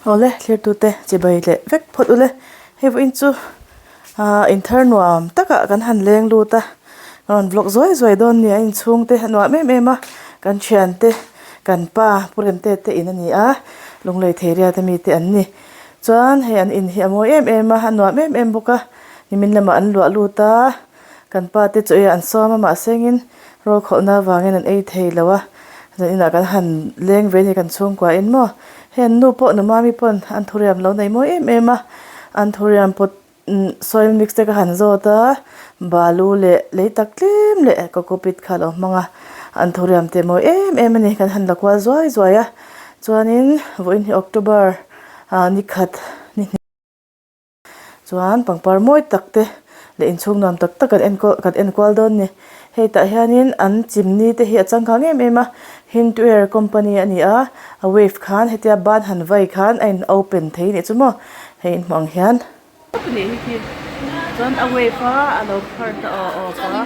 Awle thlirtute chibai leh vek phawt ule hei vawiin chu ahh inthar nuam takah kan han leng lut a rawn vlog zuai zuai dawn nia inchhung te a nuam em em a kan thiante kan pa pu remte te in a ni a lunglei thei riat ami te an ni chuan hei an in hi a mawi em em a a nuam em em bawk a nimin lamah an luah lut a kan pa te chu ei ah an sawm a mahse engin Rawl khawlhna avangin an ei thei lo a, zan inah kan han leng ve ni kan chhungkua in maw? Hei an nu pawh nu Mami pawn an thuriam lo nei mawi em em a, an thuriam pawt soil mix te ka han zawt a, balu leh lei tak tlem leh cocopeat kha a lo hmang a, an thuriam te mawi em em a ni, kan han la kual zuai zuai a, chuanin vawiin hi October nikhat ni hnih. Chuan pangpar mawi tak te leh inchhung nuam tak tak kan enkawl kan enkual dawn a ni. Hei tah hianin an chimni te hi a changkang em em a hindware company a ni a a wave khan hetia ban han vai khan a in open thei a nih chu maw hei in hmuh ang hian. Chuan a wave a a lo phar ta aw aw a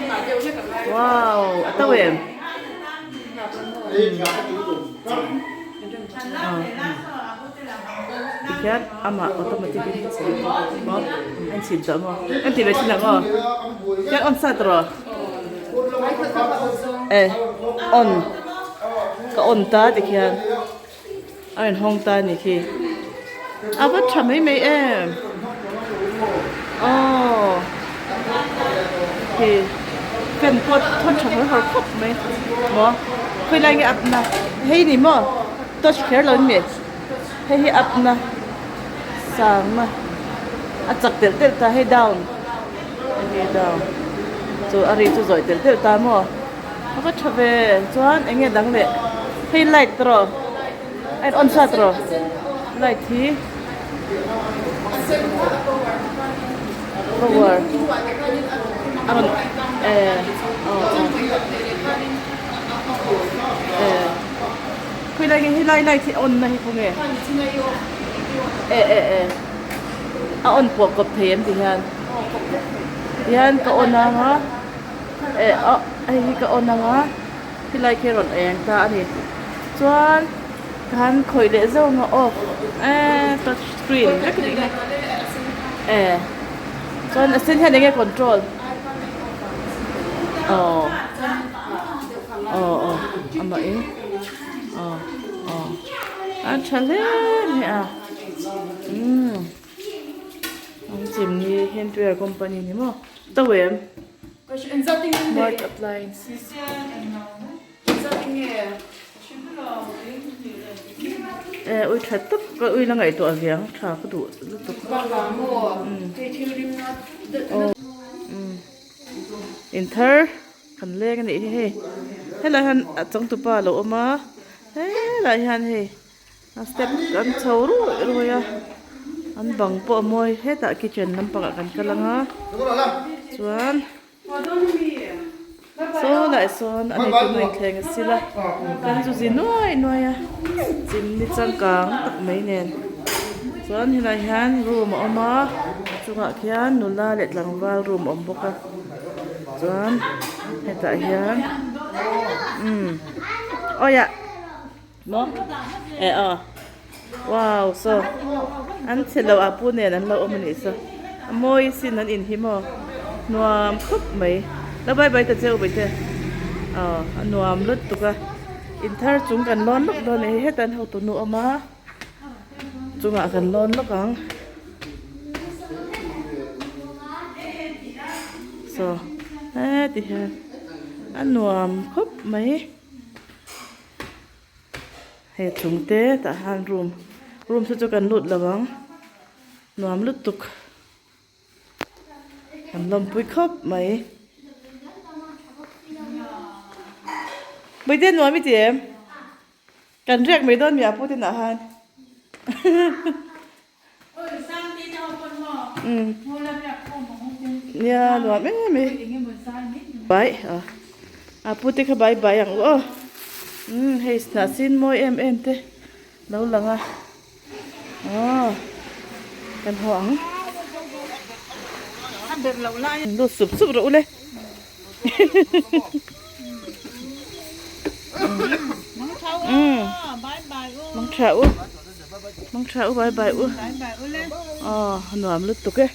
wow a to em. Tikhian amah automatic in maw a inchhin tawh maw an ti ve thin ang aw khian on sat rawh e on ka on ta tikhian a rawn hawng ta a nih khi a va tha mai mai em aw khi fan pawh thawn tha har har khawp mai maw khawilai nge up na hei ni maw touch kher lo in mi. Hei hi up na sang na a chak telh telh ta hei down hei hi down chu a ri chu zawih telh telh ta maw a va tha ve chuan eng nge dang leh hei light tawh a in on sa tawh light hi power a rawn eh aw aw eh. Khawilai nge helai light hi a on na hi khawnge e e e a on pawh kawp thei em ti hian tihian ka on anga e a hei hi ka on anga helai khi a rawn eng ta a ni chuan ka han khawih leh zeuh anga off eee touch screen vek a nih hi e chuan a sen hian enge control aw. Aw aw amah in aw aw a tha hle mai a umm an chimni hindware company ni maw to em smart appliance e ui tha tak ka ui la ngaihtuah ve ang tha ka duh lutuk aw umm in thar. Kan leng a nih hi hei helai hian a changtupa a lo awm a helai hian hei a step an chho ruih ruih a an bang pawh a mawi hetah kitchen lampangah kan kal ang a chuan saw lai sawn a neitu nu inthleng a sil a kan zu zi nuai nuai a chimni changkang tak mai nen chuan helai hian room a awm a a chungah khian nula leh tlangval room a awm bawk a. Chuan hetah hian umm awiah maw eh aw wow saw an chhe loh ah pu nen an lo awm anih saw a mawi sin an in hi maw nuam khawp mai lo bye bye ta che u baite aw a nuam lutuk a in thar chung kan lawn lawk dawn a ni hetah an hotu nu awm a. Chungah kan lawn lawk ang. Saw heti hian a nuam khawp mai. Hei chung te tah hian room room te chu kan lut lo ang nuam lutuk. Kan lawmpui khawp mai. Bawitea nuam i ti em? Kan riak mai dawn mi a pu te nah han. Nia nuam em em e. Bai a a pu te kha bai bai ang u aw. Umm hei hnah sin mawi em em te lo lang a. Aw kan haw ang. Lut sup sup rawh u le. Mang tha u. Mang tha u bye bye u. Aw nuam lutuk e.